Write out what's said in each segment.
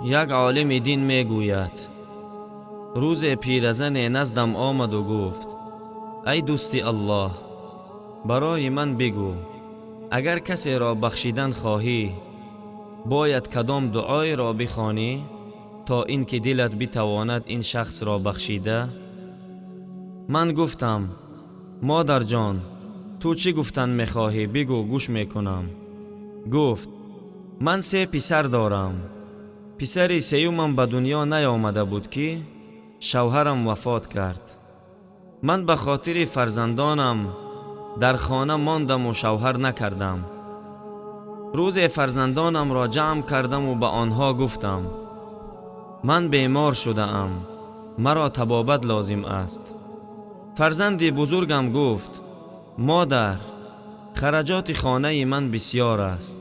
Як олими дин мегӯяд: рӯзе пиразане наздам омаду гуфт: «Ай дӯсти Аллоҳ, барои ман бигӯ, агар касеро бахшидан хоҳӣ, бояд кадом дуоеро бихонӣ, то ин ки дилат битавонад ин шахсро бахшида?» Ман гуфтам: «Модарҷон, ту чӣ гуфтан мехоҳӣ, бигӯ, гӯш мекунам». Гуфт: «Ман се писар дорам. Писари сеюмам ба дунё наёмада буд, ки шавҳарам вафот кард. Ман ба хотири фарзандонам дар хона мондаму шавҳар накардам. Рӯзе фарзандонамро ҷамъ кардаму ба онҳо гуфтам: ман бемор шудаам, маро табобат лозим аст. Фарзанди бузургам гуфт: модар, хараҷоти хонаи ман бисьёр аст.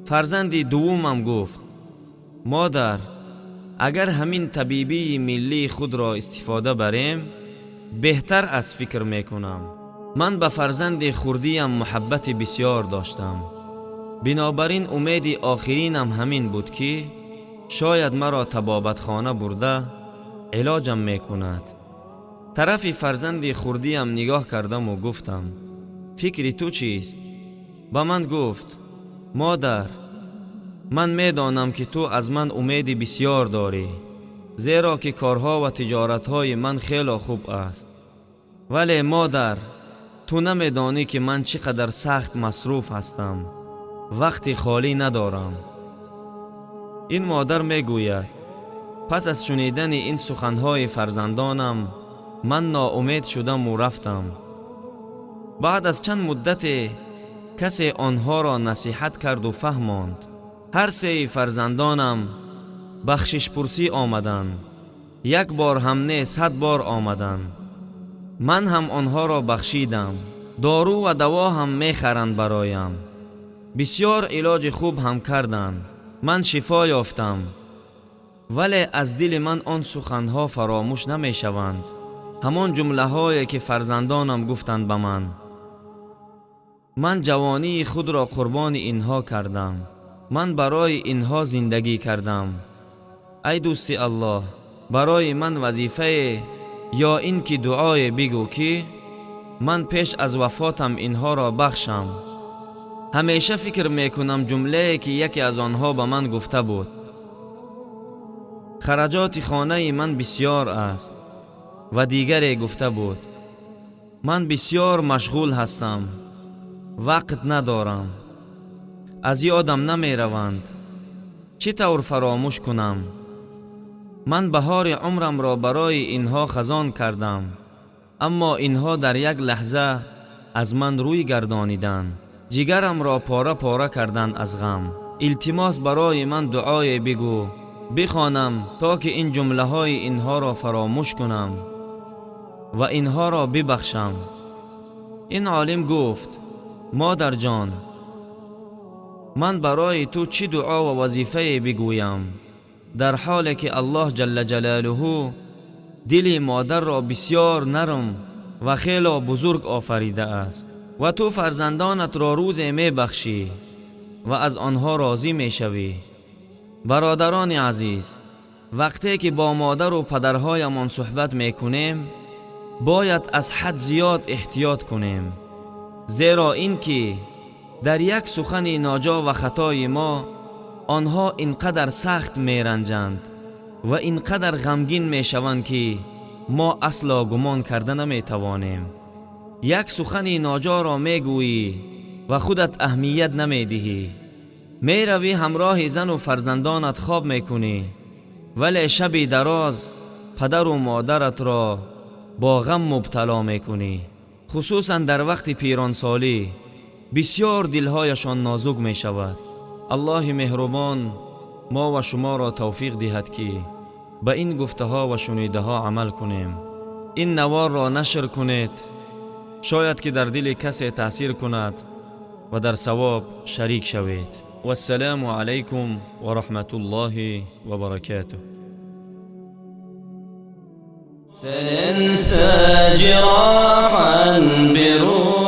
Фарзанди дуввумам гуфт: модар, агар ҳамин табибии миллии худро истифода барем, беҳтар аз фикр мекунам. Ман ба фарзанди хурдиям муҳаббати бисьёр доштам. Бинобар ин умеди охиринам ҳамин буд, ки шояд маро табобатхона бурда илоҷам мекунад. Тарафи фарзанди хурдиям нигоҳ кардаму гуфтам: фикри ту чист? Ба ман гуфт: модар, ман медонам, ки ту аз ман умеди бисьёр дорӣ, зеро ки корҳо ва тиҷоратҳои ман хело хуб аст. Вале, модар, ту намедонӣ, ки ман чӣ қадар сахт масруф ҳастам, вақти холӣ надорам». Ин модар мегӯяд: пас аз шунидани ин суханҳои фарзандонам ман ноумед шудаму рафтам. Баъд аз чанд муддате касе онҳоро насиҳат карду фаҳмонд. Ҳар сеи фарзандонам бахшишпурсӣ омаданд. Як бор ҳам не, 100 бор омаданд. Ман ҳам онҳоро бахшидам. Дору ва даво ҳам мехаранд бароям. Бисьёр илоҷи хуб ҳам карданд. Ман шифо ёфтам. Вале аз дили ман он суханҳо фаромӯш намешаванд, ҳамон ҷумлаҳое, ки фарзандонам гуфтанд ба ман. Ман ҷавонии худро қурбони инҳо кардам. Ман барои инҳо зиндагӣ кардам. Ай дӯсти Аллоҳ, барои ман вазифае ё ин ки дуое бигӯ, ки ман пеш аз вафотам инҳоро бахшам. Ҳамеша фикр мекунам ҷумлае, ки яке аз онҳо ба ман гуфта буд: хараҷоти хонаи ман бисьёр аст. Ва дигаре гуфта буд: ман бисьёр машғул ҳастам, вақт надорам. Аз ёдам намераванд. Чӣ тавр фаромӯш кунам? Ман баҳори умрамро барои инҳо хазон кардам, аммо инҳо дар як лаҳза аз ман рӯй гардониданд. Ҷигарамро пора пора карданд аз ғам. Илтимос, барои ман дуое бигӯ, бихонам, то ки ин ҷумлаҳои инҳоро фаромӯш кунам ва инҳоро бибахшам». Ин олим гуфт: «Модарҷон, ман барои ту чӣ дуо ва вазифае бигӯям, дар ҳоле ки Аллоҳ ҷалла ҷалолуҳу дили модарро бисьёр нарм ва хело бузург офаридааст ва ту фарзандонатро рӯзе мебахшӣ ва аз онҳо розӣ мешавӣ». Бародарони азиз, вақте ки бо модару падарҳоямон суҳбат мекунем, бояд аз ҳад зиёд эҳтиёт кунем, зеро ин ки дар як сухани ноҷо ва хатои мо онҳо ин қадар сахт меранҷанд ва ин қадар ғамгин мешаванд, ки мо асло гумон карда наметавонем. Як сухани ноҷоро мегӯӣ ва худат аҳамият намедиҳӣ, меравӣ, ҳамроҳи зану фарзандонат хоб мекунӣ, вале шаби дароз падару модаратро бо ғам мубтало мекунӣ. Хусусан дар вақти пиронсолӣ бисьёр дилҳояшон нозук мешавад. Аллоҳи меҳрубон мо ва шуморо тавфиқ диҳад, ки ба ин гуфтаҳо ва шунидаҳо амал кунем. Ин наворро нашр кунед, шояд ки дар дили касе таъсир кунад ва дар савоб шарик шавед. Вассалому алайкум ва раҳматуллоҳи ва баракотуҳ. سننسى جراحا بروح.